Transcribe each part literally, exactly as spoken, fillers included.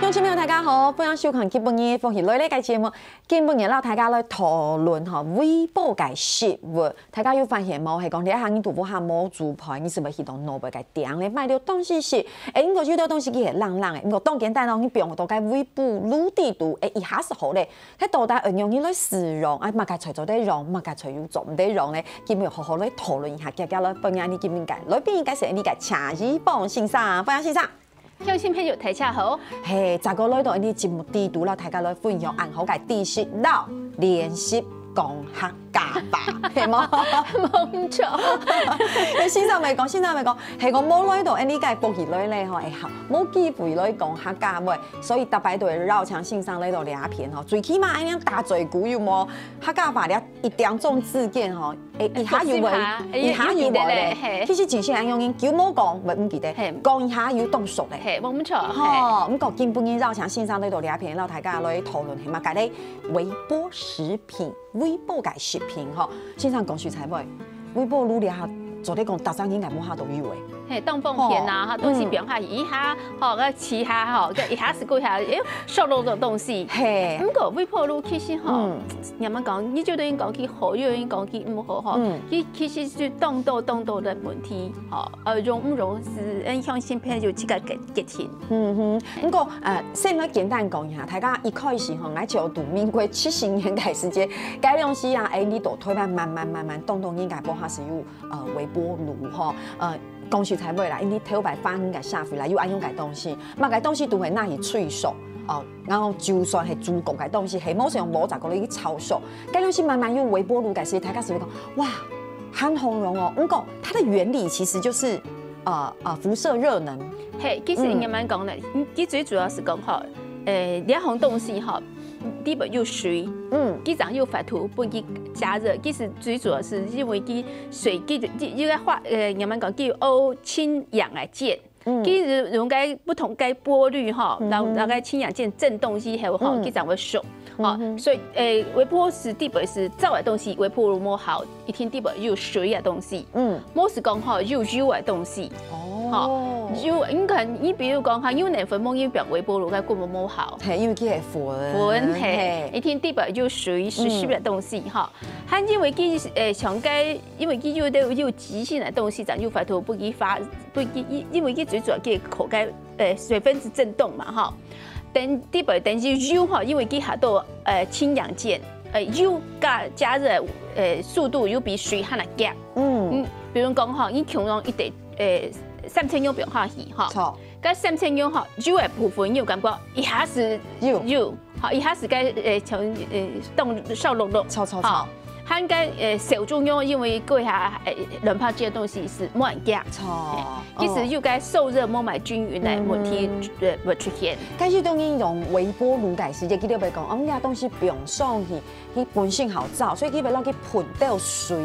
乡亲朋友，大家好，欢迎收看今晡日《福氣來了》个节目。今晡日摎大家來討論吼，胃部个食物。大家有發現無？係講這下你肚腹下無煮飯，你係毋係去到外背个店咧買兜東西食？欸，毋過有兜東西佢係冷冷个，毋過當簡單哦，你放到該微波爐底肚，欸，一下就好咧。該到底愛仰般來使用？啊，麼个菜做得用，麼个菜又做毋得用咧？今晡日好好來討論一下，遽遽來歡迎𠊎今晡日个來賓，應該係𠊎个謝依芳先生，歡迎先生。 鄉亲朋友，大家好。嘿，再過來到𠊎个節目底肚，摎大家來分享恁好个知識摎練習講客家話，係無？無錯。先生毋係講，先生毋係講，係講無來到𠊎个福氣來了吼，欸，好，無機會來講客家話，所以逐擺都會邀請先生來到這片吼，最起碼恁樣打嘴鼓有無？客家話這一點鐘之間吼，欸，一下又會，欸，一下又會咧。有記得咧，嘿。其實真正恁樣，久無講，會毋記得。嘿。講一下又當熟咧。嘿，無錯，嘿。吼，毋過今晡日邀請先生來到這片，摎大家來討論係麼个咧？微波食品，微波个食品吼。先生講實在話，微波爐這下做得講，逐儕應該屋下都有欸。 嘿，當方便啊，吼，哈，東西放下去一下，吼，該試下，吼，該一下就過下，欸，燒熱个東西。嘿。毋過微波爐其實吼，嗯。仰般講，你就等於講佢好，又等於講佢毋好吼。嗯。佢其實係當多當多个問題，吼，呃，容毋容易，嗯，鄉親朋友自家決，決定。嗯哼，毋過，呃，先來簡單講一下，大家一開始吼，𠊎就讀民國七十年代時間，該東西啊，欸，你到臺灣慢慢慢慢，當多人个屋下係有 呃，微波爐吼，呃，講實在話啦，因為頭擺華人个社會啦，有恁樣个東西，麼个東西都會拿去炊熟，哦，然後就算係煮過个東西，係無使用無再過來去炒熟，該東西慢慢用微波爐个時，大家係會講，哇，很好用哦。毋過它的原理其實就是，呃，呃，輻射熱能。嘿，其實嗯。仰般講呢，嗯，佢最主要係講吼，呃，這項東西吼， 裡背有水，嗯。佢正有法度分佢加熱。其實最主要係因為佢水，佢，佢，佢个化，呃，仰般講，佢有漚氫氧个鍵。嗯。佢用該不同个波率吼，嗯哼。然後，然後該氫氧鍵振動以後吼，嗯。佢正會熟。吼，嗯哼。所以，呃，微波係裡背係燥个東西，微波爐無效。 一定裡背有水个東西，嗯。無係講吼，有油个東西。哦。吼，油，你看，你比如講哈，牛奶粉，莫用放微波爐，該根本無效。嘿，因為佢係粉。粉，嘿，嘿。一定裡背有水，濕濕个東西，嗯。吼。還因為佢，呃，像該，因為佢有兜有極性个東西，正有法度分佢發，分佢，因，因為佢最主要佢靠該，呃，水分子振動嘛，吼。 等，裡背等於油吼，因為佢下到，呃，氫氧鍵，呃，油加，加熱，呃，速度有比水還較遽。嗯。嗯，比如講吼，你共樣一垤，呃，三層肉放下去吼，著。該三層肉吼，油个部分你有感覺一下子有。有，吼，一下子該，呃，像，呃，當燒熝熝。著，著，著。吼，還該，呃，燒豬肉，因為過下，呃，卵白質个東西係無恁遽。著。嘿。 其實有該受熱無恁均勻个問題，嗯哼。呃，會出現。該有兜人用微波爐个時節，佢兜會講，哦，你這東西放上去，佢本身好燥，所以佢會落去噴兜水，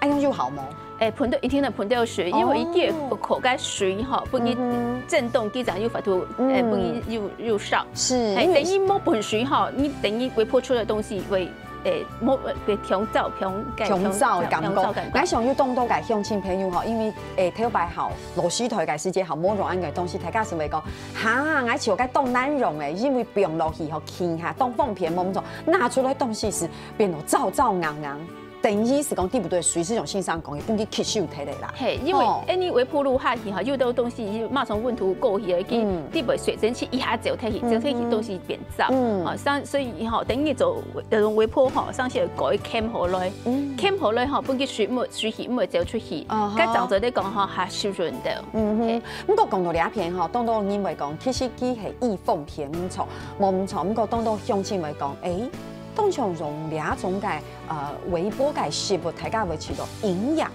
恁樣有效無？欸，噴兜，一定愛噴兜水，因為佢哦。靠該水吼，分佢嗯哼。振動，佢正有法度，欸，嗯。分佢有，有燒。是，嘿，因為等於無噴水吼，你等於微波出來个東西會 欸，無，會忒燥，忒，忒燥个感覺。忒燥感覺。𠊎想有當多个鄉親朋友吼，因為，欸，頭擺吼，老時代个時節吼，無用恁个東西，大家係會講，哈，𠊎就該當難用欸，因為放落去吼，輕下當方便，無毋著，拿出來東西係變到燥燥硬硬。等於係講，對毋對？水係像先生講个，分佢吸收忒个啦。嘿，因為哦。Any微波爐下去吼，有兜東西馬上溫度過去了，佢嗯。裡背水蒸氣一下走忒去，走忒去嗯哼。東西變 燥。嗯。吼，像，所以吼，等於做，呃，微波吼，像係改鉗好來，嗯。鉗好來吼，分佢水毋會，水氣毋會走出去。啊哈。該正做得講吼，較濕潤兜。嗯哼。嘿。毋過講到這片吼，當多人會講，其實佢係一方便，毋著，無毋著。毋過當多鄉親會講，欸，當像用這種个，呃，微波个食物，大家會覺得營養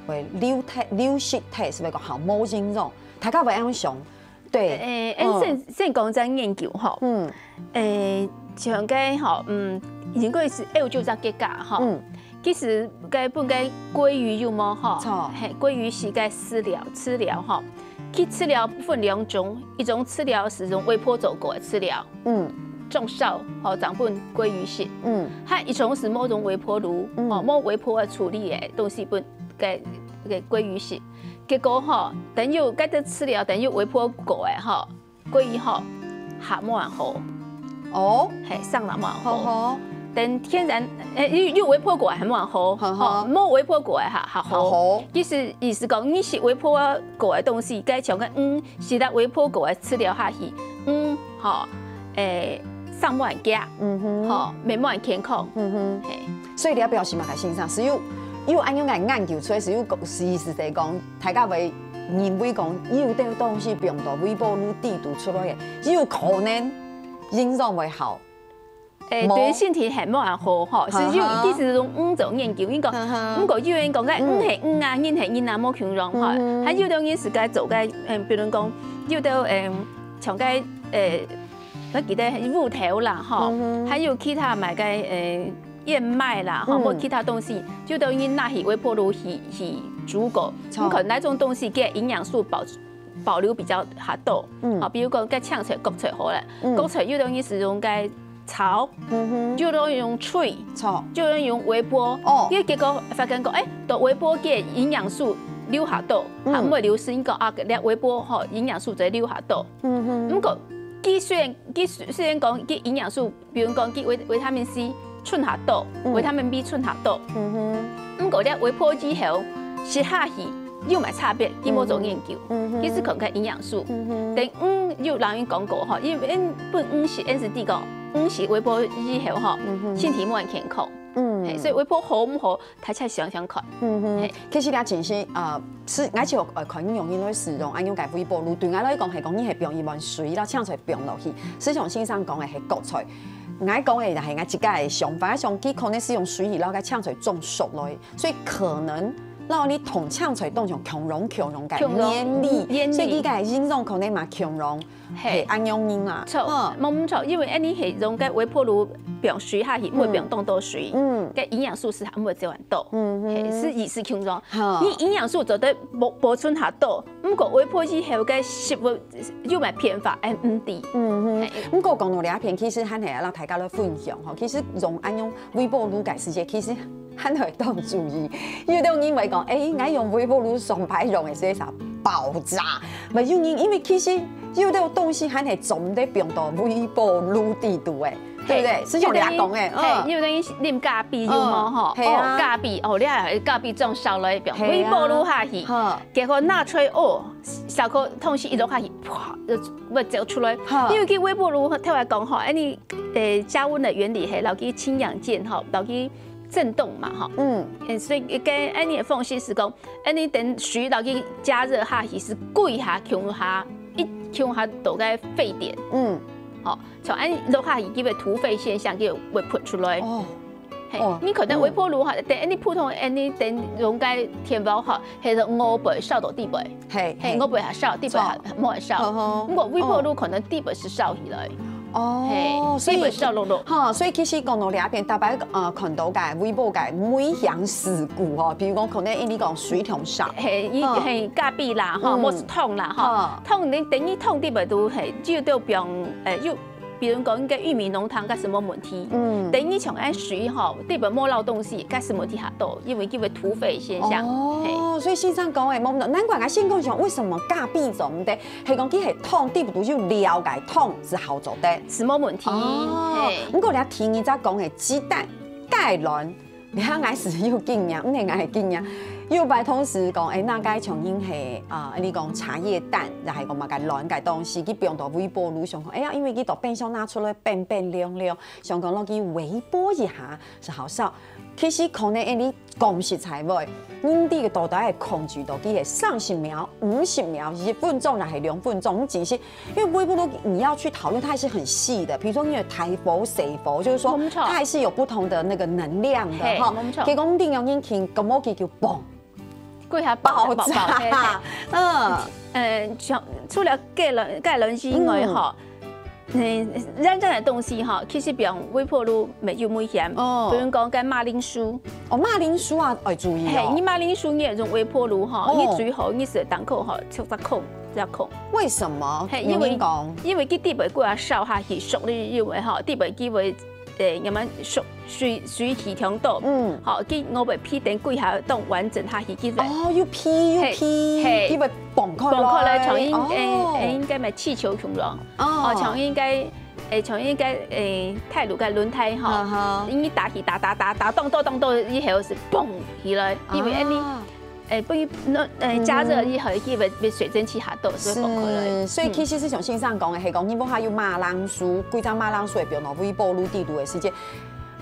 會流忒，流失忒，係毋係講好無營養？大家會恁樣想。 對。欸，欸，嗯。先，先講一下研究吼。嗯。欸，像該吼，嗯，應該係歐洲隻國家吼。嗯。其實該本該鮭魚有無吼？著。嘿，鮭魚係該飼料，飼料吼。佢飼料分兩種，一種飼料係用微波做過个飼料，嗯。種燒吼，正分鮭魚食。嗯。還一種係無用微波爐，嗯。吼，無微波个處理个東西分該，該鮭魚食。結果吼，等有該个飼料，等有微波過个吼， 過以後，還無恁好。哦。嘿，生了無恁好。好好。等天然，誒，有，有微波過還無恁好，好好。吼，無微波過還，還好。還好。其實意思講，你食微波過个東西，該像个魚，食了微波過个飼料下去，魚，吼，誒，生無恁遽，嗯哼。吼，乜無恁健康。嗯哼。嘿。所以你要表示嘛，先生，係有，有恁樣个研究出來，係有講，係意思係講，大家會認為講，有兜東西放到微波爐底肚出來个，有可能營養會好。誒，無？對身體係無恁好吼，係有，哈哈。其實用魚做研究，應該，哈哈。毋過有人講，該魚係魚啊，人係人啊，無共樣吼。嗯哼。還有兜人係該做該，嗯，比如講，有兜，嗯，像該，誒，我記得烏豆啦，吼，嗯哼。還有其他麼个，誒， 燕麥啦，吼，嗯。或其他東西，就等於拿去微波爐去，去煮過。著。你看哪種東西，佢个營養素保，保留比較較多。嗯。啊，比如講，該青菜、芥菜好了，嗯。芥菜有兜人係用該炒，嗯哼。有兜人用炊，著。有兜人用微波。哦。因為結果發現講，誒，到微波佢个營養素留較多，嗯。還毋會流失，你講啊，這微波吼，營養素就留較多。嗯哼。毋過，佢雖然，佢雖，雖然講佢營養素 比如講，佢維，維他命C賰較多，嗯。維他命B賰較多。嗯哼。毋過咧，微波以後，食下去有麼个差別，佢無做研究。嗯哼。其實看看營養素。嗯哼。等，嗯，有人講過吼，因為，嗯，本魚食，嗯，係知講，魚食微波以後吼，嗯哼。身體無恁健康。嗯。嘿，所以微波好毋好， 大家想想看。嗯哼，嘿。其實咧，真係，呃，係，𠊎就，呃，看用因為使用，恁樣个微波爐，對𠊎來講，係講你係放一碗水，然後青菜放落去。就像先生講个係芥菜，𠊎講个就係𠊎自家个想法，想佢可能係用水，然後該青菜種熟落去，所以可能讓你同青菜當中共樣共樣个共樣原理，原理。所以佢个營養可能嘛共樣。 嘿。嘿，恁樣人啊。著，嗯。無毋著，因為恁呢係用該微波爐放水下去，毋會放當多水，嗯。該營養素係毋會做恁多。嗯哼。嘿，係意思共樣。好。你營養素做得無，無賰較多，毋過微波以後該食物有麼个變化，還毋知。嗯哼。嘿。毋過講到這片，其實還係愛摎大家來分享吼，其實用恁樣微波爐个時節，其實 還會當注意。有兜人會講，誒，𠊎用微波爐上擺用个時節爆炸。毋，有人，因為其實有兜東西還係做毋得放到微波爐底肚个，對不對？嘿，係像你講个，有兜人，嘿，嗯。有兜人啉咖啡有無吼？嗯，嘿啊。哦，咖啡，哦，你看咖啡裝燒來放，嘿啊。微波爐下去，好。結果拿出來，哦，燒烤東西一落下去，啪，就會走出來。好。因為佢微波爐，頭來講吼，恁呢，誒，加溫的原理係，摎佢氫氧鍵吼，摎佢 震動嘛，吼。嗯。嗯，所以該恁呢个方式係講，恁呢等水落去加熱下去係幾下共下，一共下到該沸點。嗯。吼，像恁呢落下去，佢會突沸現象，佢會噴出來。哦。嘿，哦。你可能微波爐吼，等恁呢普通恁呢等用該電鍋吼，係外背燒到底背。 嘿，嘿，嘿。外背還燒，底背還，著。無還燒。好好。毋過微波爐可能底背係燒起來。哦，嘿，所以，底背燒漉漉。哈，所以其實講到這片，大家，呃，看到个微波个危險事故吼，比如講可能因為講水桶燒。嘿，伊，嗯。嘿，咖啡啦，吼，嗯。無係桶啦，吼。嗯。桶，你等於桶底背都，嘿，就都放，誒，有 比如講，該玉米濃湯，該係無問題。嗯。等於像恁水吼，底背無落東西，該係問題較多，因為佢會突沸現象。哦，嘿。所以先生講个，無錯，難怪𠊎先講想，為什麼咖啡做毋得？係講佢係桶，底背都有料个桶，係好做得。係無問題，哦，嘿。毋過你聽人家講个雞蛋、雞卵， 你看，𠊎係有經驗，毋係𠊎个經驗。有擺同事講，誒，那該像人係，啊，你講茶葉蛋，然後講麼个卵个東西，佢放到微波爐上，哎呀，因為佢到冰箱拿出來冰冰涼涼，想講落去微波一下係好燒。其實可能，誒，你講實在話，人哋个到底係控制到佢係三十秒、五十秒、一分鐘，還係兩分鐘，其實 因為微波爐你要去討論，它還是很細的。比如說你有大火、細火，就是說無錯。它還是有不同的那個能量的哈。嘿，無錯。結果你定要引擎，咁我就嘣，幾下爆，爆炸。爆，爆，嘿，嘿。嗯。呃，像，除了雞卵，雞卵以外，嗯。吼，嗯，染染个東西吼，其實比方微波爐乜有危險。哦。比如講該馬鈴薯。哦，馬鈴薯啊，愛注意哦。嘿，你馬鈴薯你愛用微波爐吼，哦。你最好你係當口吼，切隻空，隻空。為什麼？嘿，因為，因為佢底背過啊燒下去，熟了以後吼，底背佢會，誒，慢慢熟，水，水氣忒多。嗯。吼，佢外背皮等過下當完整下去，佢會。哦，又皮又皮，嘿，嘿。佢會崩開來。崩開來，像應，哦。誒，誒，應該乜氣球共樣。哦。哦，像應該 誒，像應該，誒，太魯个輪胎吼，啊哈。因為打氣打打打打，當多當多以後係嘣起來，因為恁呢，啊。誒，分佢，那，誒，加熱以後，佢會，會水蒸氣下倒，所以崩開來。是，所以其實係像先生講个，係講你屋下有馬鈴薯，幾隻馬鈴薯會放到微波爐底肚个時節，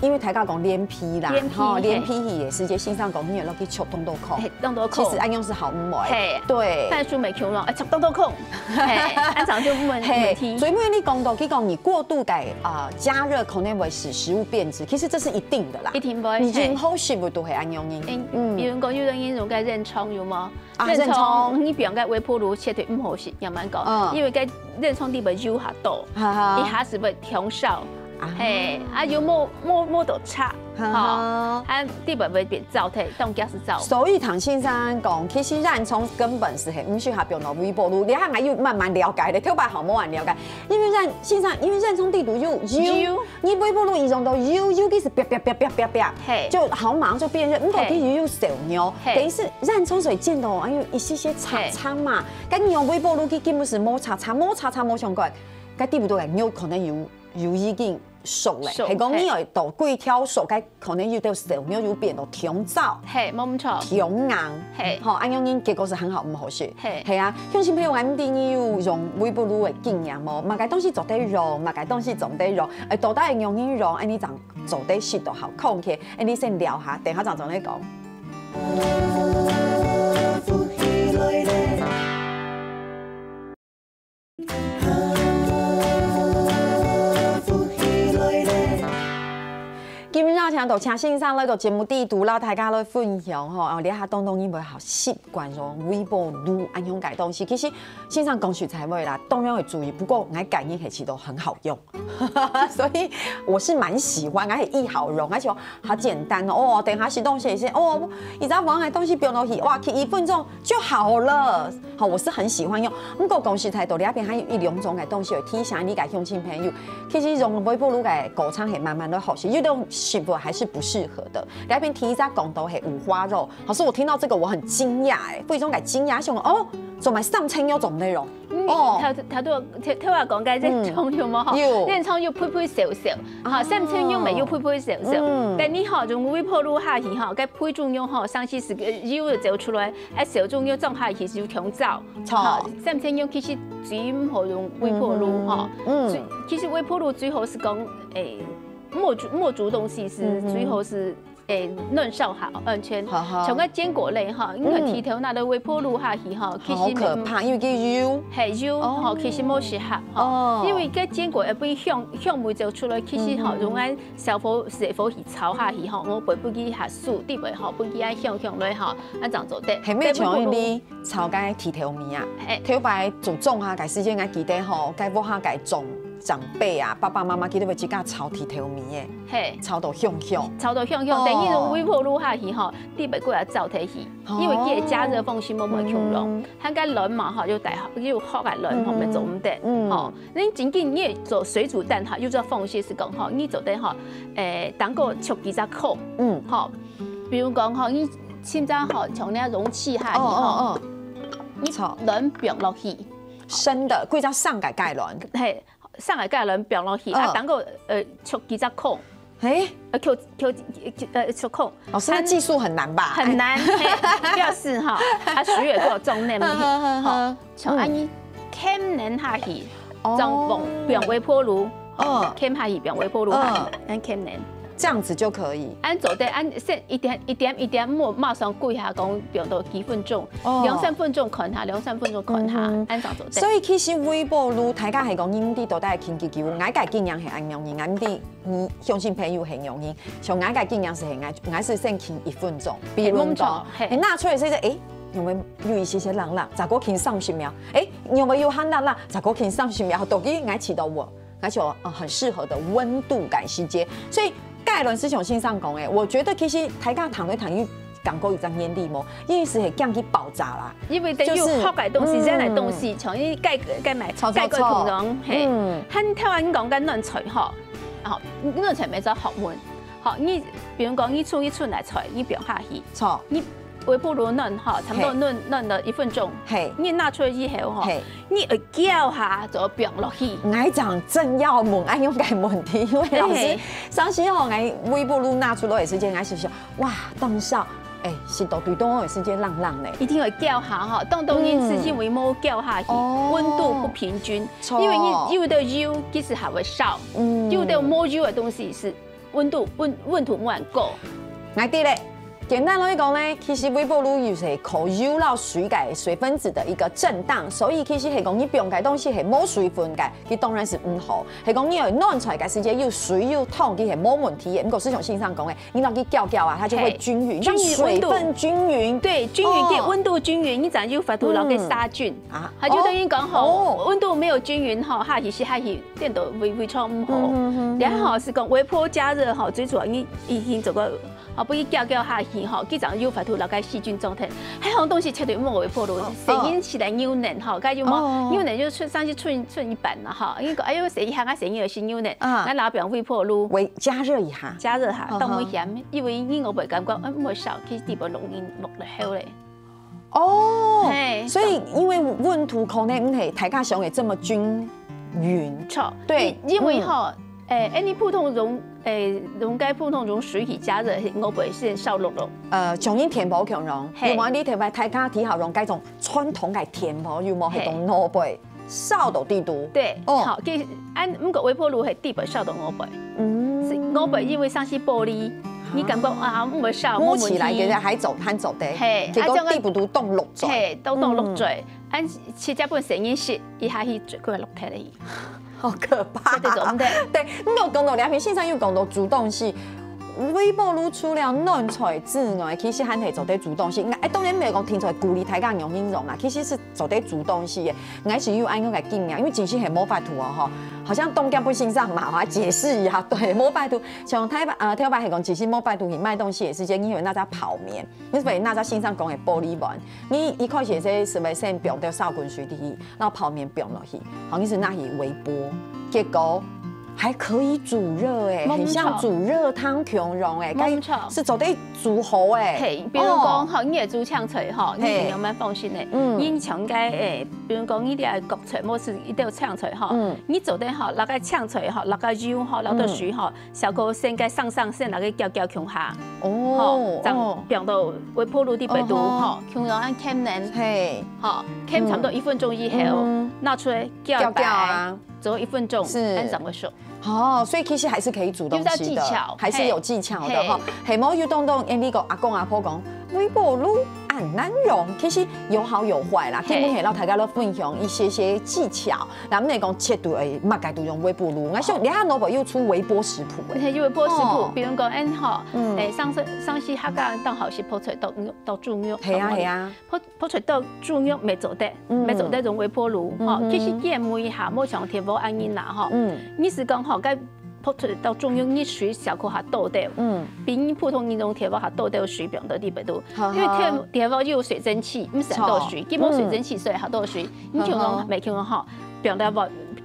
因為大家講連皮啦，連皮，吼，連皮去个時節，先生講你愛落去切當多空。嘿，當多空。其實恁樣係好毋好？嘿。對。番薯乜共樣，啊，切當多空。 嘿，恁樣就問，嘿，問題。所以因為你講到，佢講你過度个，啊，加熱可能會使食物變質，其實這是一定的啦。一定會，你任何食物都會恁樣。嗯，嗯。比如講，有个人用个冷藏有無？啊，冷藏。冷藏，你放个微波爐絕對毋好食，慢慢講，嗯。因為該冷藏底背油下多，哈哈。一下係會忒燒。啊。嘿，啊，又無，無，無得拆。 哈哈。吼，啊，底背會變燥忒，當驚係燥。所以唐先生講，其實冷藏根本係毋適合放到微波爐，這下𠊎又慢慢了解了，頭擺好無恁了解。因為冷，先生，因為冷藏底肚有油，油。你微波爐一用到油，油佢係啪啪啪啪啪啪，嘿。就好馬上就變熱，毋過佢又有燒肉，嘿。等於係冷藏水濺到，哎喲，一些些柴柴嘛，嘿。該你用微波爐佢根本係無柴柴，無柴柴無相干，該底背肚个肉可能有，有已經 熟咧，熟，係講你愛到幾條熟，該可能有兜燒肉有變到忒燥，嘿，無毋著。忒硬，嘿。吼，恁樣結果係很好毋好食。嘿。係啊，鄉親朋友，𠊎毋知你有用微波爐个經驗無？麼个東西做得用，麼个東西做毋得用，誒，到底愛仰般用，恁樣正做得食到好康健，誒，你先尞下，等下正再來講。 今日邀請到謝先生來到節目底肚，摎大家來分享吼，哦，這下當多人會好習慣用微波爐恁樣个東西。其實先生講實在話啦，當然會注意，不過𠊎个人係試著很好用，所以我是蠻喜歡，而且又好用，而且好簡單哦。哦，等下食東西係，哦，一隻碗个東西放落去，哇，去一分鐘 就好了。好，我是很喜歡用。毋過講實在，到這片還有一兩種个東西，有提醒你个鄉親朋友，其實用微波爐个過程係慢慢來學習，有種食物還是不適合的。這片第一隻講到係五花肉，老師，我聽到這個我很驚訝哎，非常个驚訝，想說哦，做麼个三層肉做毋得用？嗯，哦，頭頭頭頭頭下講个這種有無吼？有。這種有配配燒燒，哈，哦。三層肉乜有配配燒燒。嗯。但你吼用微波爐下去吼，該配種肉吼，上去係个油就走出來， 啊，燒種肉裝下去就忒燥。著。吼，三層肉其實最毋好用微波爐吼。嗯。最，其實微波爐最好係講，誒，莫煮，莫煮東西係，嗯哼。最好係，誒，暖燒下，安全。好好。像該堅果類吼，因為嗯。忒透拿到微波爐下去吼，其實好可怕，因為佢油。嘿，油吼，哦。其實無適合吼。哦。因為該堅果會分香，香味走出來，其實吼，嗯哼。用該小火、細火去炒下去吼，𠊎會分佢下酥，對毋對吼？分佢啊香香來吼，啊，正做得。係無像你 炒該地頭米啊。嘿。頭擺做莊下个時間，𠊎記得吼，該屋下个莊長輩啊，爸爸媽媽佢兜會自家炒地頭米个，嘿。炒到香香。炒到香香，哦。等於用微波爐下去吼，底背過來燥忒去，哦。因為佢个加熱方式無無共樣。嗯。佢个卵嘛吼，又帶，又好个卵吼，嗯。乜做毋得，嗯。吼。你真緊你做水煮蛋吼，有隻方式係講吼，你做得吼，誒，當个切幾隻孔，嗯。吼，比如講吼，你現在吼，像那容器下去吼，哦，哦，哦。你炒。卵放落去， 生个，歸隻生个雞卵。嘿，生个雞卵放落去，啊，嗯。當个，呃，切幾隻孔。嘿？呃，切，切，呃，切孔。老師，那技術很難吧？很難，嘿，表示哈，啊，水也夠重，恁樣，好，好，好，好。吼，像恁樣，嗯。扲等下去，哦。裝放，放微波爐，嗯。扲下去，放微波爐下去，嗯。恁扲等。 這樣子就可以。恁做得，恁先一點一點一點，莫馬上跪下講放到幾分鐘，哦。兩三分鐘看下，兩三分鐘看下，嗯哼。恁樣做得。所以其實微波爐，大家係講，你毋知到底係緊幾久，𠊎个經驗係恁樣，𠊎毋知，嗯，鄉親朋友係仰般，像𠊎个經驗係，𠊎，𠊎係先扲一分鐘，比如講，嘿，無錯，嘿。誒，拿出來試試，誒，有無有一些些冷冷，再過扲三十秒，誒，有無有還冷冷，再過扲三十秒，到底𠊎試著無？而且呃很适合的溫度感時節。所以蓋倫師兄先生講誒，我覺得其實大家談來談去，感覺有隻原理無，因為係會驚佢爆炸啦。因為等於就是學个東西、嗯熱个東西，像你蓋蓋買蓋个空中，嘿，嗯，很挑人講个暖菜吼，吼，暖菜沒做學問，吼，你比如講你出一出來菜，你放下去，錯，你微波爐暖吼，差不多暖暖了一分鐘，嘿，你拿出來以後吼，嘿，你愛攪下就放落去。𠊎正正要問恁樣个問題，因為老師，嘿，上次吼，𠊎微波爐拿出來个時間，𠊎係想，哇，當燒，誒，係到對當个時間冷冷呢。一定要攪下吼，當當然係因為無攪下去，嗯哦溫度不平均，錯因為你有的油其實還會燒，嗯有的無油的東西是溫度溫溫度無恁高。 𠊎知咧。簡單來講呢，其實微波爐又係靠油摎水个水分子的一個震盪，所以其實係講你放个東西係無水分个，佢當然係毋好。係講你愛暖菜个時節有水有湯，佢係無問題个。毋過就像先生講个，你摎佢攪攪啊，它就會均勻，嘿讓水分均勻。對，均勻，哦對，溫度均勻，你正有法度摎佢殺菌。嗯啊，它就等於講吼，哦哦溫度沒有均勻吼，下去係下去顛倒胃胃腸毋好。嗯哼哼然後係講微波加熱吼，最主要你已經做个 吼，分佢攪攪下去吼，佢正有法度摎該細菌狀態。還有東西絕對莫微波爐，哦細人起來牛奶吼，該有無？哦牛奶就剩上去剩剩一半了吼，因為講哎喲，細一下啊，細人有食牛奶，啊該老表微波爐，微加熱一下，加熱下，嗯哼當危險，因為你我會感覺，嗯，莫燒，其實底部容易落了後嘞。哦，嘿所以因為溫度可能毋係大家想个這麼均勻，錯，對因因為吼，誒，你普通用誒用該普通用水去加熱，係外背先燒熝熝。呃，像你電鍋共樣，嘿有無？你電鍋大家底下用該種傳統个電鍋，有無？嘿係講外背燒到底肚。對，哦好，其實按毋過微波爐係底背燒到外背，嗯係外背因為上係玻璃，你感覺啊毋會燒，摸起來其實還走還走得，嘿，結果啊這樣底部都凍落咗。嘿，都凍落嘴，按其實本身也是一下去嘴過落開了。 好可怕！對對對對，毋過講到這片，先生又講到煮東西，微波爐除了暖菜之外，其實還係做得煮東西。哎，當然毋係講聽出來鼓勵大家用恁樣啦，其實係做得煮東西个。𠊎係有恁樣个經驗，因為真係係無法度哦，吼。好像東江不先生嘛，我來解釋一下，對，無法度。像台灣，呃，台灣係講，其實無法度去買東西个時間，你有那隻泡麵。 你係拿隻先生講个玻璃碗，你一開始係係毋係先放兜燒滾水入去，然後泡麵放落去，好像係拿去微波，結果還可以煮熱欸，無錯。很像煮熱湯共樣欸，無錯。係做得煮好欸。嘿，比如講吼，你愛煮青菜吼，你一定愛蠻放心欸。嗯。你像該欸，比如講你這个角菜，無係一兜青菜吼，嗯。你做得吼，拿該青菜吼，拿該油吼，拿到水吼， 燒過先該生生先拿去攪攪共下，哦吼，正哦放到微波爐底背肚，哦吼吼，共樣恁抻等，嘿。吼，抻差不多一分鐘以後，嗯。拿出來攪一擺，攪攪啊。做一分鐘，是。恁正會熟。哦，所以其實還是可以煮東西的，有這技巧，還是有技巧的哈。嘿。係無有當當，欸，你講阿公阿婆講，微波爐恁難用，其實有好有壞啦。嘿。今日係摎大家來分享一些些技巧， 那毋係講絕對會麼个都用微波爐。𠊎想，哦。這下老婆又出微波食譜欸。嘿，有微波食譜，哦。比如講，嗯吼，嗯。欸，上次上次客家人當好食泡菜剁肉，剁豬肉，係啊，係啊。泡泡菜剁豬肉乜做得，嗯。乜做得用微波爐，吼。嗯哼。其實佢个味下，無像電鍋恁樣啦，吼。嗯。你係講吼，該泡菜剁豬肉，你水燒過下倒掉，嗯。比你普通人用電鍋下倒掉水放到底背肚，好，因為電好。電鍋有水蒸氣，毋使倒水，好。佢無水蒸氣，嗯。所以下倒水。 你共樣，好好。乜共樣吼，放了無，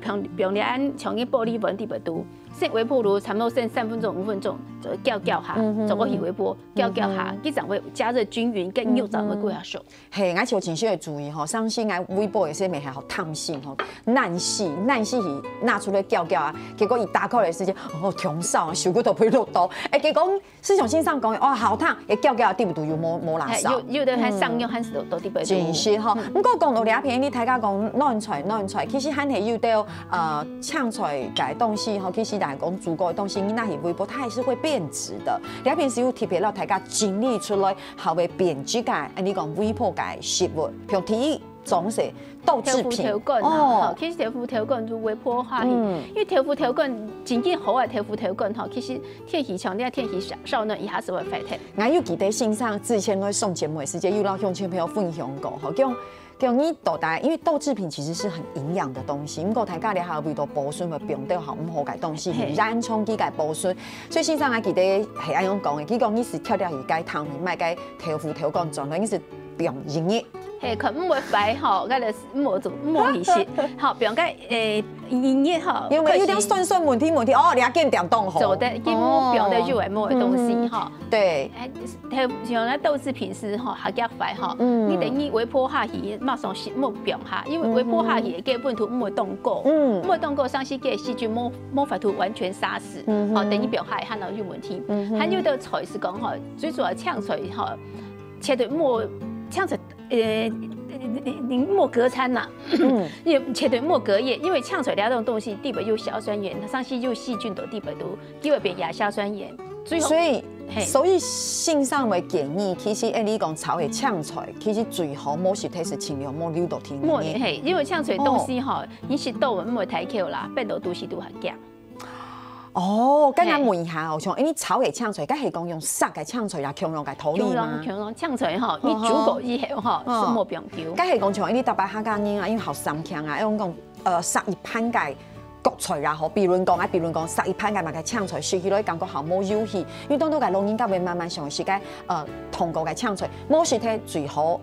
放放了恁像个玻璃碗底背肚，先微波爐差不多先三分鐘、五分鐘，就攪攪下，嗯哼。就過去微波，攪攪下，嗯哼。佢正會加熱均勻，該肉正會過下熟。嘿，𠊎就真少會注意吼，上次𠊎微波个時節，乜還好燙死吼，爛死，爛死去拿出來攪攪啊，結果一打開个時間，哦，忒燒啊，手骨頭會落到，欸，結果 就像先生講个，哦，好燙，會攪攪底背肚又無無垃圾。嘿，有有的還生肉，嗯。還係落到底背肚。真係吼，嗯。毋過講到這片，你大家講暖菜，暖菜，其實還係有兜，呃，青菜个東西吼，其實大家講煮過个東西，你拿去微波，它還是會變質的。這片係有特別摎大家整理出來，較會變質个，恁樣講微波个食物，譬如第一， 總係豆製品。豆腐豆乾啊，哦。吼，其實豆腐豆乾就微波下去，嗯。因為豆腐豆乾，真正好个豆腐豆乾吼，其實天氣像這天氣燒燒熱，一下就會壞忒。𠊎有記得先生之前來上節目个時節，有摎鄉親朋友分享過，吼，講講你到底，因為豆製品其實是很營養的東西，毋過大家你還有為到保存會放到好毋好个東西，嘿。去延長佢个保存。所以先生啊，記得係恁樣講的，佢講你係挑了一个湯，你買个豆腐豆乾轉來，你係放一日。嘿，看毋會壞吼，該就毋好做，毋好去食，吼，放个，誒，一日吼，因為有點酸酸問題問題，哦，你要見點凍吼。做得，佢無放得入來，無个東西吼。對。 哎，像那豆製品係吼，較遽壞吼，嗯。你等於微波下去，馬上係莫放下，因為微波下去，嗯哼。佢本土毋會凍過，嗯。毋會凍過，上去个細菌無，無法度完全殺死，嗯哼。吼，等於放下還有有問題。嗯哼。還有个菜係講吼，最主要青菜吼，絕對莫青菜，呃，你莫隔餐啦，嗯。也絕對莫隔夜，因為青菜這種東西裡背有硝酸鹽，它上去有細菌到裡背肚， 就會變亞硝酸鹽。最好，所以，嘿。所以先生个建議，其實，誒，你講炒个青菜，其實最好無食忒係盡量莫留到天無，日。嘿，因為青菜東西吼，哦。你食到毋會太口啦，變到肚屎肚還驚。哦，該𠊎問一下哦，嘿。像，誒，你炒个青菜，該係講用煠个青菜啊，共樣个道理嗎？共樣，共樣，青菜吼，你煮過以後吼，哦。係莫放久。該係講像，誒，你逐擺客家人啊，因為好三強啊，用講，呃，煠一盤个 角菜也好，比如講啊，比如講，煠一盤个麼个青菜，食起來感覺好無有趣，因為當多个老人家會慢慢想食个，呃，通過个青菜，無食忒最好，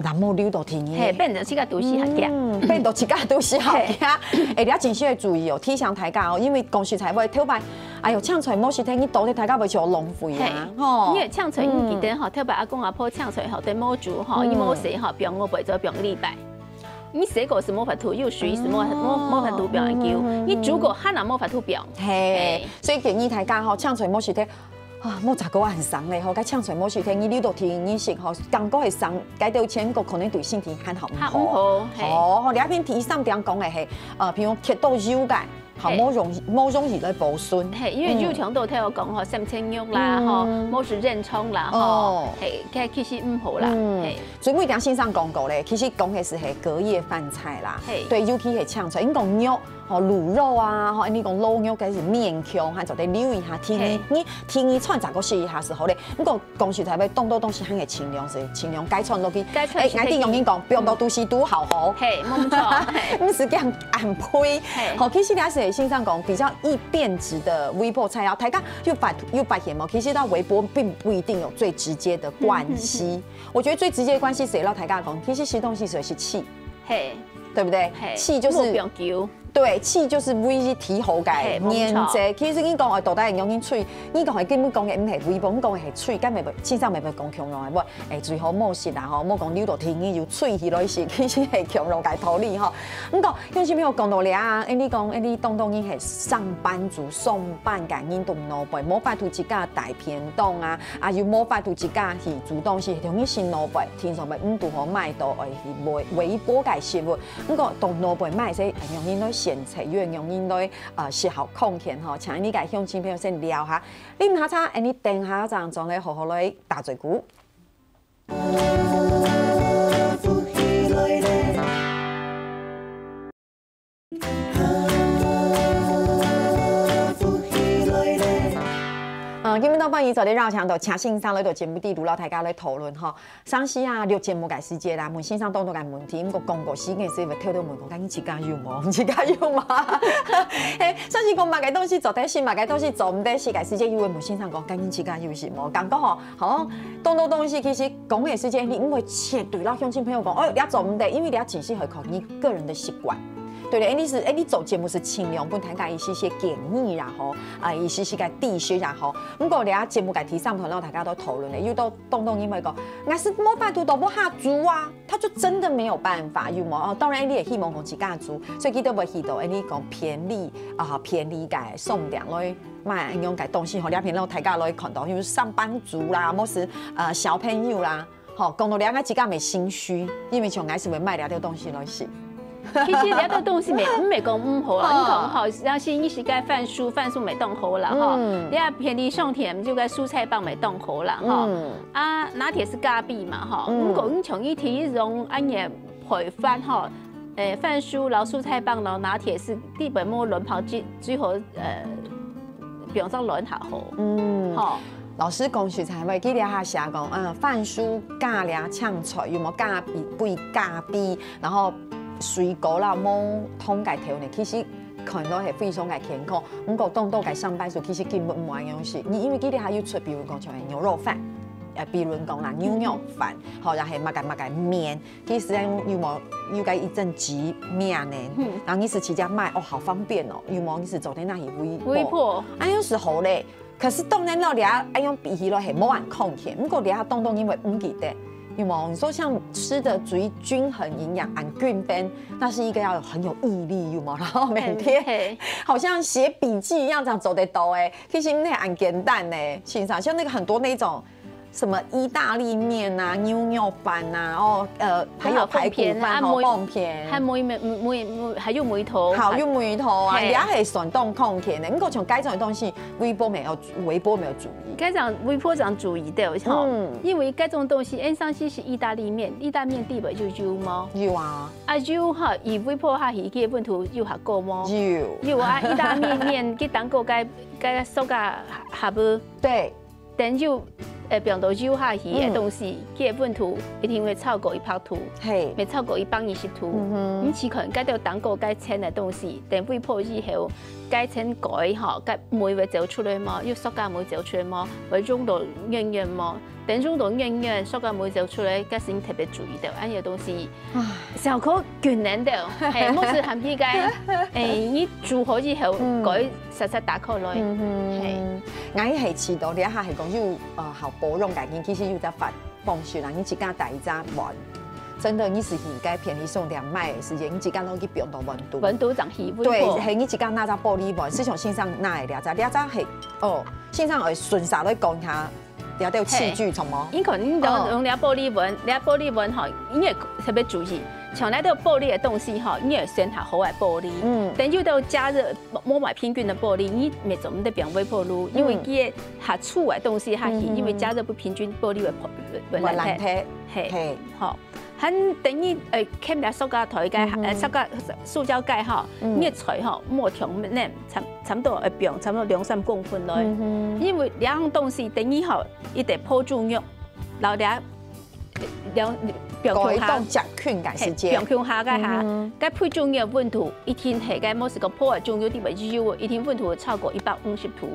那莫留到天日。嘿，變成自家肚屎還驚。嗯，變到自家肚屎還驚。嘿。誒，你要真係要注意哦，提醒大家哦，因為講實在話，頭擺，哎喲，青菜無食忒，你到底大家會想浪費啊，嘿。吼。因為青菜，你記得吼，嗯。頭擺阿公阿婆青菜吼，都無煮吼，嗯。佢無洗吼，放外背做放個禮拜。 你洗過係無法度，有水係無，哦。無，無法度放恁久，嗯，嗯，你煮過還係無法度放。嘿，嘿。所以建議大家吼，青菜無食忒，啊，莫再過恁生咧吼，該青菜無食忒，你留到天日食吼，感覺會生，該兜錢可能對身體還好毋好。還毋好，嘿。哦，你這片第三點講个係，呃，比如切到幼个， 好，嘿。無容易，無容易來保存。嘿，因為有聽到聽我講吼，嗯。三層肉啦，嗯。吼，無食煙腸啦，吼，哦。嘿，該其實毋好啦，嗯。嘿。所以每點先生講過咧，其實講个係，嘿，隔夜飯菜啦，嘿。對，尤其係青菜，你講肉，吼，滷肉啊，吼，你講滷肉，該係勉強，還做得留一下，天日，嘿。你天日穿雜過試一下係好咧。毋過 講實在話，當多東西還係盡量係盡量改善落去。改善，誒，𠊎知用人講，放到肚屎肚好好。嘿，無錯，嘿。毋係恁樣恁肥。嘿。好，其實這係先生講比較易變質个微波菜餚，大家有發，有發現無？其實到微波並不一定有最直接的關係。嗯，嗯，嗯。我覺得最直接的關係係摎大家講，其實食東西係食氣，嘿。對不對？嘿，氣就是莫放久。 對，氣就是唯一提好个原則。嘿，無錯。其實你講个到底仰般吹，你講个根本講个毋係微波，你講个係吹，該毋係，先生毋係講共樣个，無，誒，最好莫食啦吼，莫講流到天日又吹起來食，其實係共樣个道理吼。毋過，有時朋友講到這啊，誒，你講，誒，你當當你係上班族，上班个人都無腦背，無法度自家帶便當啊，啊，又無法度自家去煮東西，容易食腦背，天上背毋堵好買到愛去微，微波个食物。 毋過，當腦背買些，仰般來選擇，又仰般來，呃，食好康健吼，請你个鄉親朋友先尞下。你毋好差，恁呢等下正轉來好好來打嘴鼓。呃，今晡日當晡日做得邀請到陳先生來到節目底肚，摎大家來討論吼。 上時啊，錄節目个時節啦，問先生當多个問題，毋過廣告時間時會偷偷問講，該你自家有無？自家有無？嘿，上時講麼个東西做得食，麼个東西做毋得食个時節，又會問先生講，該你自家有食無？感覺吼，吼，當多東西其實講个時節，你毋會絕對摎鄉親朋友講，哦，這做毋得，因為這其實係靠你個人个習慣。對不對？誒，你係，誒，你做節目係盡量分大家一些些建議啦，吼，啊，一些些个知識啦，吼。毋過，這節目个第三段，摎大家都討論了，又到當多人會講，𠊎係無法度都無法煮啊。 他就真的沒有辦法，有無？哦，當然，你也希望講自家煮，所以佢都會去到，誒，你講便利啊，便利个商店來買恁樣个東西，吼，這片摎大家來看到，因為上班族啦，或是，呃，小朋友啦，吼，講到這个自家个心虛，因為像𠊎係會買這兜東西來食。其實這兜東西毋係，毋係講毋好啊，哦。你講吼，像係一些个番薯，番薯乜當好啦，吼，嗯。你看便利商店就該蔬菜包乜當好啦，吼。嗯。 啊，拿鐵係咖啡嘛，吼。嗯。毋過，你像以前一種恁樣配飯吼，誒，番薯摎蔬菜包摎拿鐵係基本無卵泡最，最好，呃，放上卵下好。嗯。吼。老師講實在話，佢這下寫講，嗯，番薯加這青菜，有無加一杯咖啡，然後水果啦，無通个頭呢，其實看到係非常个健康。毋過當多个上班族其實根本無恁樣食，你因為佢這下有出，比如講像牛肉飯，呃，比如講啦，牛肉飯，吼，然後係麼个麼个麵，其實有無有个一陣子麵呢，然後你係直接買，哦，好方便哦，有無你係做得拿去微波，微波，哎喲，係好嘞。 可是當然了，你愛用比起來係無恁康健，毋過你當多人會毋記得，有無？你說像吃得最均衡營養、恁均衡，那是一個要有很有毅力，有無？然後每天好像寫筆記一樣，這樣做得到哎。其實那很簡單呢，先生，像那個很多那種什麼意大利麵啊、牛肉飯啊，哦，呃，還有排骨飯、啊，好，梅，飯片，還梅，梅，梅，還有梅頭，好，有梅頭啊，嘿，你還可以選當康健的。毋過像該種的東西， 微波沒有，微波沒有注意。該種微波正注意到吼，嗯，因為該種東西，因為上次係意大利麵，意大利麵底背有油無？有啊，啊油吼，佢微波下去，佢个溫度有較高無？有，有啊，意大利麵佢當過該該塑膠盒，對，等油，呃，放到油下去个東西，佢个溫度一定會超過一百度，嘿，會超過一百二十度。你試看，該兜當過該層个東西，等微波以後， 該層該吼，該梅會走出來無？有塑膠梅走出來無？會溶到軟軟無？等溶到軟軟，塑膠梅走出來，該時你特別注意到，恁樣个東西，效果更難得。嘿，無係含起該，哎，你煮好以後，該煞煞打開來。嘿，𠊎係試著這下係講有，呃，好保養个人，其實有在發 放心啦，你自家帶一隻碗。真的，你係去該便利商店買个時間，你自家摎佢放到碗肚。碗肚正去，對，係你自家拿隻玻璃碗，就像先生拿个這隻，這隻係，哦，先生會順續來講下這兜器具，嘿，什麼？你可能用，哦，用這玻璃碗，這玻璃碗吼，你也特別注意，像這兜玻璃个東西吼，你也選較好个玻璃。嗯，等有兜加熱，無，無買平均个玻璃，你乜做毋得放微波爐，因為佢个下粗个東西下去，因為加熱不平均，玻璃會破，會爛忒。 嘿，嘿，好。還等於，呃，揢這塑膠袋个，呃，塑膠，塑膠蓋吼，你个菜吼，莫忒軟，差，差不多愛放差不多兩三公分來。因為這樣東西等於吼，一定保煮肉，摎這兩，放共下，該當食菌个時間。嘿，放共下个下，該保煮肉溫度 一定係該，無係講保煮肉底背油，一定溫度超過一百五十度，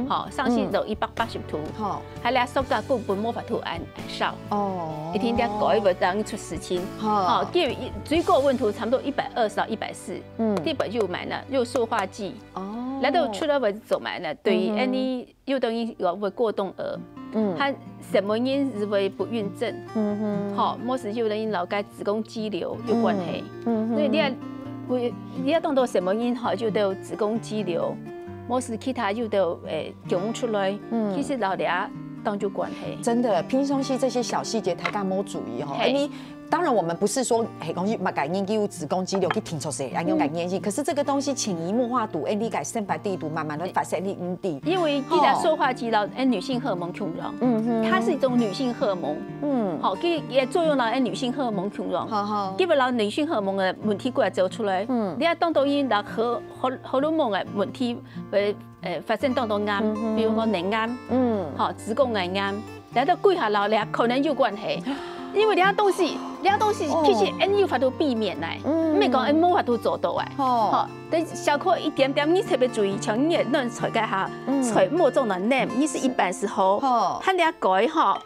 吼，上去到一百八十度，吼，還這塑膠根本無法度恁燒，哦，一定這蓋會當出事情，吼，吼，佢最高溫度差不多一百二十到一百四，嗯，底背有麼个呢？有塑化劑，哦，來到出來會做麼个呢？對於恁樣 有兜人會過動兒，嗯，還什麼人係會不孕症，嗯哼，吼，無係有兜人摎該子宮肌瘤有關係，嗯，所以你看，會，你看當多什麼人吼，就有兜子宮肌瘤，無係其他有兜，誒，腫出來，嗯，其實摎這當有關係。真的，平常時這些小細節大家莫注意吼，嘿，因為 當然，我們不是說，嘿，講去麼个研究子宮肌瘤去定著係，愛用个原因。可是這個東西潛移默化肚，哎，你个生活底肚慢慢地發生，你毋知。因為佢个塑化劑摎，哎，女性荷爾蒙共樣，嗯哼，它是一種女性荷爾蒙，嗯，好，佢也作用摎，哎，女性荷爾蒙共樣，好好，基本上女性荷爾蒙个問題過來走出來，嗯，你看當多人摎荷，荷，荷爾蒙个問題，會 呃，發生當多癌，比如講乳癌，嗯，吼，子宮个癌，這兜歸下摎這可能有關係。因為這東西，這東西其實恩有法度避免來，毋係講恩無法度做到哎。吼，但小可一點點，你特別注意，像你个嫩菜該下，菜莫種到嫩，你係一半係好，吼，還這該吼，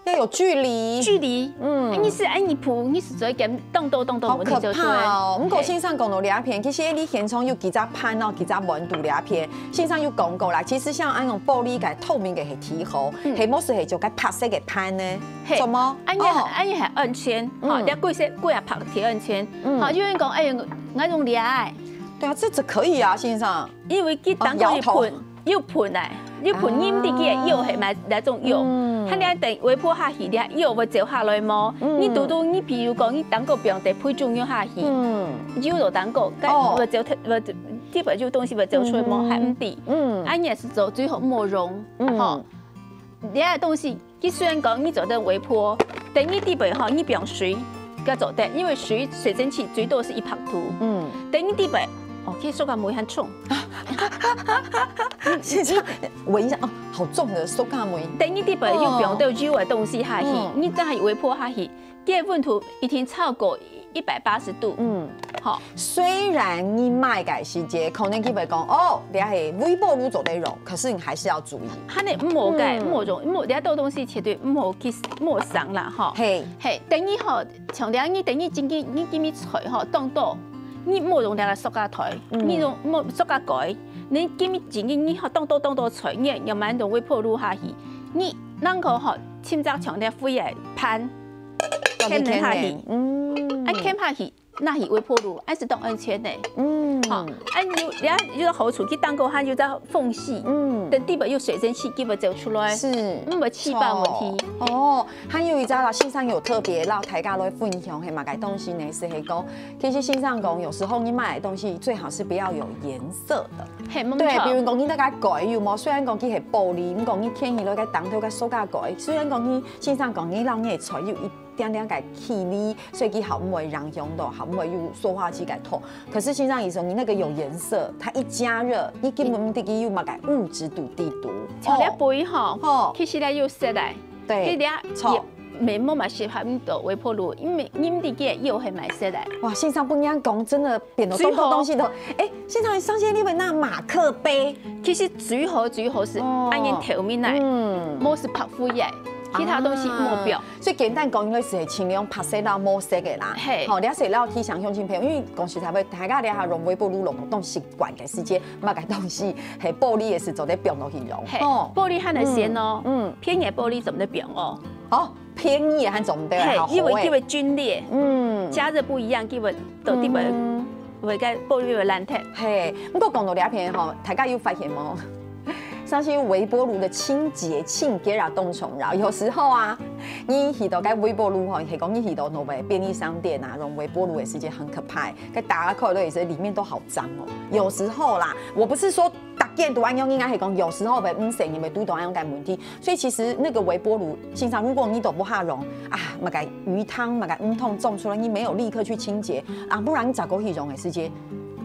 要有距離。距離，嗯，你係恁樣鋪，你係做一件當多當多問題就對。好可怕哦！毋過先生講到這片，其實你現場有幾隻盤哦，幾隻碗肚這片，先生有講過啦。其實像恁樣玻璃个、透明个係最好，係無係係做个白色个盤呢？係，什麼？恁樣係，恁樣係安全，吼，這貴些貴啊，白最安全。好，有人講，哎呀，𠊎用這个。對啊，這這可以啊，先生。因為佢當中一盤。 有盤啊，有盤飲的个藥係買哪種藥？嗯，佢等微波下去，這藥會走下來無？嗯，你堵堵，你比如講，你當个放在配中藥下去，嗯，有落當个，該會走，會走，底背有東西會走出來無？還毋知。嗯，恁樣係做最好莫用，嗯，吼。這个東西，佢雖然講你做得微波，等於底背吼，你放水，該做得，因為水水蒸氣最多係一百度。嗯，等於底背哦，其實塑膠味很重。先生，聞一下，哦，好重的塑膠味。等你裡背有放到油个東西下去，嗯。你等下微波下去，佢个溫度一定超過一百八十度。嗯。好。雖然你買个時節，可能佢會講，哦，這係微波爐做得用，可是你還是要注意。還係毋好个，嗯。毋好用，毋好，這兜東西絕對毋好去，毋好省啦，吼。嘿。嘿，等於吼，像這你等於今日，你今日菜吼，當多，你毋好用這个塑膠袋，嗯。你用，毋好塑膠蓋，你今日今日你吼，當多當多菜，你要買用微波爐下去，你能夠吼，尋隻像這灰个盤，放去添下去，添下去。嗯。啊，添下去， 拿去微波爐，還係當安全个。嗯。吼，啊，有，這有个好處，佢當高還有隻縫隙，嗯。等裡背有水蒸氣，佢會走出來，是。毋會氣爆問題。哦，還有一隻啦，先生有特別摎大家來分享，係麼个東西呢？係講，其實先生講，有時候你買个東西最好是不要有顏色的。嘿，無錯。對，比如講你那個蓋有無？雖然講佢係玻璃，毋過你添起來个當頭个塑膠蓋，雖然講你先生講你摎你个菜有一 點點个氣味，所以佢還毋會影響到，還毋會有塑化劑个痛。可是先生意思，你那個有顏色，它一加熱，你根本毋知佢有麼个物質在裡肚。像這杯吼，吼。其實咧有色个，對，佢這錯。也無麼適合用到微波爐，因為你毋知佢个油係麼色个。哇，先生分人講，真的變到當多東西都，哎，先生，上次你們那馬克杯，其實最好最好係哦。恁樣透明个，嗯。無係白灰个，其他東西無必要。啊。 所以簡單講，應該係盡量白色摎無色个啦。嘿。吼，這係摎提醒鄉親朋友，因為講實在話，大家這下用微波爐用到當習慣个時節，麼个東西係玻璃个係做得放落去用。嘿，吼。玻璃還係先哦，嗯，嗯。便宜个玻璃做毋得放哦。哦，便宜个還做毋得，嘿，好，因為，好欸。因為龜裂，嗯。加熱不一樣，佢會到裡背，嗯。會个玻璃會爛忒。嘿，毋過講到這片吼，大家有發現無？ 像是微波爐的清潔，清潔啊，當重要。有時候啊，你去到該微波爐吼，係講你去到那個便利商店啊，用微波爐个時節很可怕，該打開來个時節裡面都好髒哦。有時候啦，我不是說逐件都恁樣，應該係講有時候會毋小心會堵到恁樣个問題。所以其實那個微波爐，先生，如果你都毋會用啊，麼个魚湯、麼个魚湯種出來，你沒有立刻去清潔啊，不然你再過去用个時節，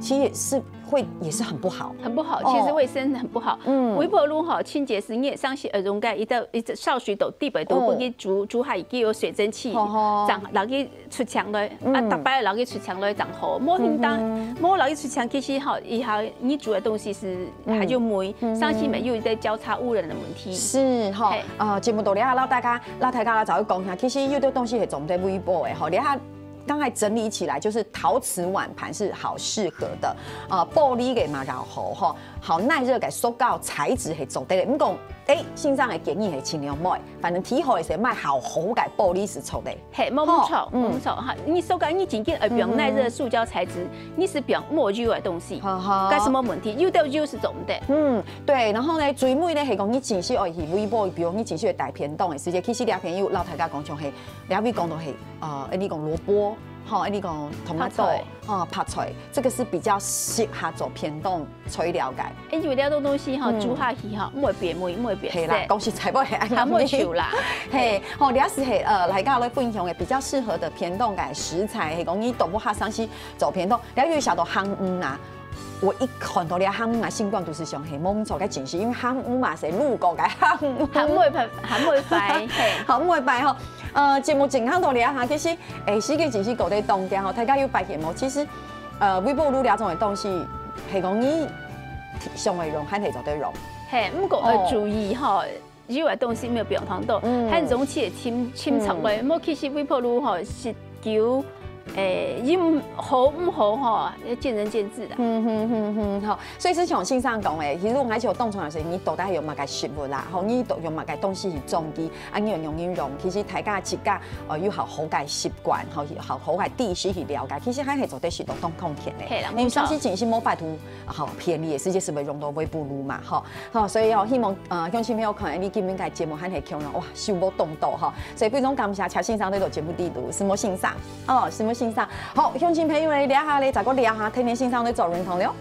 其實是 會也是很不好。很不好，哦。其實衛生很不好。嗯。微波爐吼，清潔係你上去耳中蓋，一到一燒水到裡背都哦。會去煮，煮下去有水蒸氣，吼吼。正摎佢出牆來，嗯。啊，逐擺摎佢出牆來正好，無應當，嗯哼。無摎佢出牆，其實吼，以後你煮个東西係，嗯。還有味，嗯哼。上去乜有一個交叉污染个問題。是吼，嘿。呃，節目到這下，摎大家，摎大家來稍微講一下，其實有兜東西係做毋得微波个吼，這下 剛才整理起來，就是陶瓷碗盤是好適合的，呃，玻璃个嘛較好吼，好耐熱个塑膠材質係做得个。毋過，誒，先生个建議係盡量莫，反正提好个時買好好个玻璃係做得。嘿，無，無錯，吼，嗯。無錯哈。你塑膠，你真正愛用耐熱塑膠材質，嗯。你係用無油个東西，好好。該係無問題，油到油係做毋得。嗯，對。然後呢，最尾呢係講你真係愛去微波，比如你真係愛帶便當个時節，其實這片有摎大家講像係 你還會講到係，呃，你講蘿蔔，吼，你講tomato，白菜。吼，白菜，這個是比較適合做便當材料个。因為這種東西吼，嗯。煮下去吼，毋會變味，毋會變色。係啦，講實在話係恁樣。還毋會臭啦。係，吼，這係，呃，來跟大家分享个比較適合的便當个食材，係講你都毋會想去做便當，你有想到鹹魚啊， 我一看到這鹹魚啊，心肝肚係想係無錯个情緒，因為鹹魚嘛係滷過个鹹魚。鹹魚排，鹹魚排，嘿。鹹魚排吼，呃，節目進行到這下，其實，誒，時間真係過得當緊吼，大家有發現無？其實，呃，微波爐這種个東西，係講你想愛用，還係做得用。嘿，毋過愛注意吼，哦。 油个東西毋好放忒多，嗯。還容易會浸，浸出來。嗯。無，其實微波爐吼，係講，誒，用好毋好吼，要見仁見智的。嗯哼哼哼，吼。所以係像先生講个，其實𠊎想當重要係，你到底係用麼个食物啦，吼，你都用麼个東西去裝佢，啊，你用用用用，其實大家自家，呃，有好好个習慣，吼，好好个知識去了解，其實還係做得食到當康健个。係啦，你有當時真係無法度，吼，便利个時節係會用到微波爐嘛，吼。 吼，所以吼，希望，呃，鄉親朋友看𠊎俚今晡日个節目還係共樣，哇，收穫當多吼。所以非常感謝蔡先生來到節目裡肚，承蒙先生，哦，承蒙先生。好，鄉親朋友呢，這下呢，再過尞下，聽聽先生來做運動了。